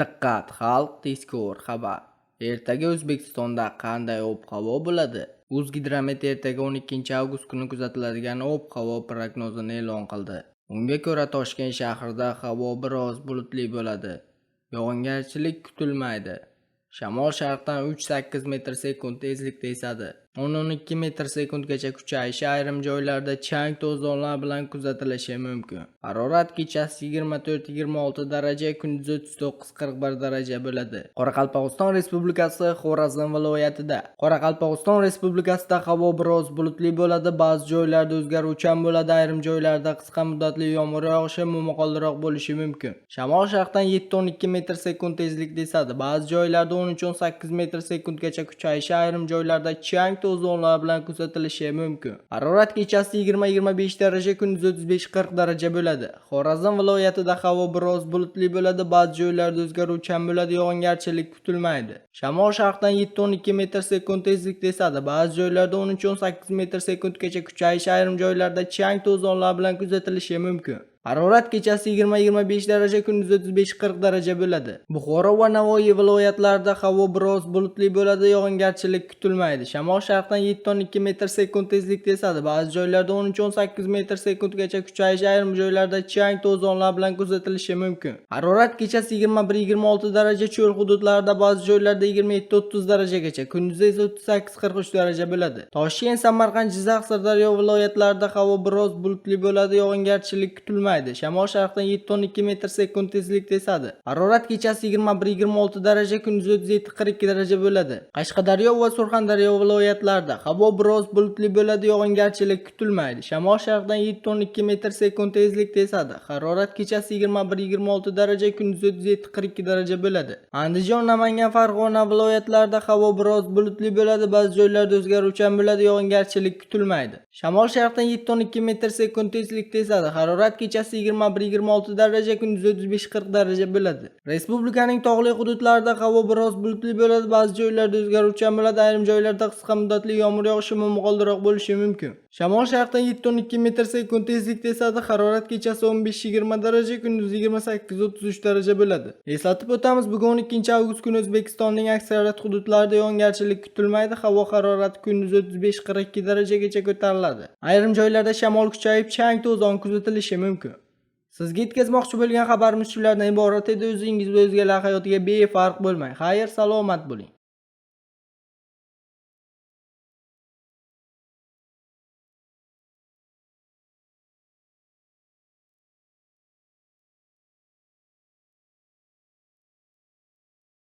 Diqqat xalq, tezkor xabar. Ertaga O'zbekistonda qanday ob-havo bo'ladi? O'zgidromet ertaga 12-avgust kuni kuzatiladigan ob-havo prognozini e'lon qildi. Unga ko'ra Toshkent shahrida havo biroz bulutli bo'ladi. Yog'ingarchilik kutilmaydi. Shamol sharqdan 3-8 metr sekund tezlikda esadi. 10-12 metr sekundgacha kuchayishi, ayrim joylarda chang to'zonlar bilan kuzatilishi mumkin. Harorat kechasi 24-26 daraja, kunduzi 39-41 daraja bo'ladi. Qoraqalpog'iston Respublikasi Xorazm viloyatida. Qoraqalpog'iston Respublikasida havo biroz bulutli bo'ladi, ba'zi joylarda o'zgaruvchan bo'ladi, ayrim joylarda qisqa muddatli yomg'ir yog'ishi, momaqaldiroq bo'lishi mumkin. Shamol sharqdan 7-12 metr sekund tezlikda esadi. Ba'zi joylarda 13-18 metr sekundgacha kuchayishi, ayrim joylarda chang to'zonlar bilan kuzatilishi mumkin. Harorat kechasi 20-25 daraja, kunduzi 35-40 daraja bo'ladi. Xorazm viloyatida havo biroz bulutli bo'ladi, ba'zi joylarda o'zgaruvchan bo'ladi, yog'ingarchilik kutilmaydi. Shamol sharqdan 7-12 metr sekund tezlikda esadi. Ba'zi joylarda 13-18 metr sekundgacha kuchayishi, ayrim joylarda chang to'zonlar bilan kuzatilishi mumkin. Harorat kechasi 20-25 daraja, kunduzi 35-40 daraja bo'ladi. Buxoro va Navoiy viloyatlarida havo biroz bulutli bo'ladi, yog'ingarchilik kutilmaydi. Shamol sharqdan 7-12 metr sekund tezlikda esadi. Ba'zi joylarda 13-18 metr sekundgacha kuchayishi, ayrim joylarda chang to'zonlar bilan kuzatilishi mumkin. Harorat kechasi 21-26 daraja, cho'l hududlarida ba'zi joylarda 27-30 darajagacha, kunduzi esa 38-43 daraja bo'ladi. Toshkent, Samarqand, Jizzax, Sirdaryo viloyatlarida havo biroz bulutli bo'ladi, yog'ingarchilik kutilmaydi. Shamol sharqdan 7-12 metr sekund tezlikda esadi. Harorat kechasi 21-26 daraja, kunduzi 37-42 daraja bo'ladi. Qashqadaryo va Surxondaryo viloyatlarida havo biroz bulutli bo'ladi, yog'ingarchilik kutilmaydi. Shamol sharqdan 7-12 metr sekund tezlikda esadi. Harorat kechasi 21-26 daraja, kunduzi 37-42 daraja bo'ladi. Andijon, Namangan, Farg'ona viloyatlarida havo biroz bulutli bo'ladi, ba'zi joylarda o'zgaruvchan bo'ladi, yog'ingarchilik kutilmaydi. Shamol sharqdan 7-12 metr sekund tezlikda esadi. Harorat kechasi 21-26 daraja, kunduzi 35-40 daraja bo'ladi. Respublikaning tog'li hududlarida havo biroz bulutli bo'ladi, ba'zi joylarda o'zgaruvchan bo'ladi, ayrim joylarda qisqa muddatli yomg'ir yog'ishi, momaqaldiroq bo'lishi mumkin. Shamol sharqdan 7-12 metr sekund tezlikda esadi. Harorat kechasi 15-20 daraja, kunduzi 28-33 daraja bo'ladi. Eslatib o'tamiz, bugun 12-avgust kuni O'zbekistonning aksariyat hududlarida yog'ingarchilik kutilmaydi. Havo harorati kunduzi 35-42 darajagacha ko'tariladi. Ayrim joylarda shamol kuchayib, chang to'zon kuzatilishi mumkin. Sizga yetkazmoqchi bo'lgan xabarimiz shulardan iborat edi. O'zingiz va o'zgalar hayotiga befarq bo'lmang. Xayr, salomat bo'ling.